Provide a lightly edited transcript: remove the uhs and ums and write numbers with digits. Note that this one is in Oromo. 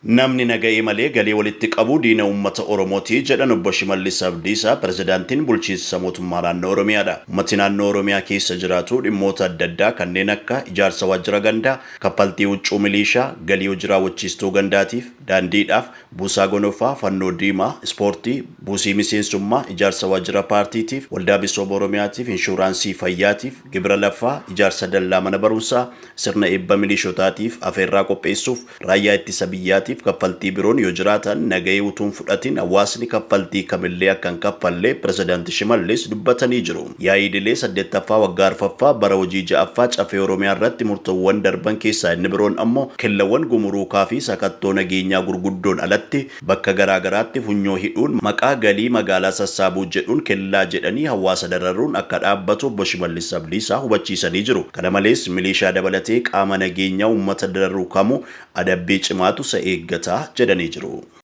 Namni naga'ee malee galii walitti qabu diina uummata Oromooti jedhan Obbo Shimallis Abdiisaa, Pirezidaantiin Bulchiinsa Mootummaa Naannoo Oromiyaadha. Uummati naannoo Oromiyaa keessa jiraatu dhimmoota adda addaa kanneen akka ijaarsa waajjira gandaa, kaffaltii huccuu miliishaa, galii hojii raawwachiistuu gandaatiif, daandiidhaaf, buusaa gonofaa, fannoo diimaa, ispoortii, buusii miseensummaa, ijaarsa waajjira paartiitiif, waldaa misooma Oromiyaatiif, inshuraansii fayyaatiif, gibira lafaa, ijaarsa dallaa mana barumsaa, sirna eebba miliishotaatiif, afeerraa qopheessuuf, raayyaa ittisa biyyaatiif kaffaltii biroon yoo jiraatan nagahee utuu hin fudhatin hawaasni kaffaltii kamillee akka hin kaffalle Pirezidaanti Shimallis dubbatanii jiru. Yaa'ii idilee 8ffaa waggaa arfaffaa bara hojii 6ffaa Caffee Oromiyaa irratti murtoowwan darban keessaa inni biroon ammoo kellawwan gumuruukaa fi sakattoo nageenyaa gurguddoon alatti bakka garaa garaatti funyoo hidhuun maqaa galii magaalaa sassaabuu jedhuun kellaa jedhanii hawaasa dararuun akka dhaabbatu Obbo Shimallis Abdiisaa hubachiisanii jiru. Kana malees miliishaa dabalatee qaama nageenyaa uummata dararu kamuu adabbii cimaatu isa eeggata jedhanii jiru.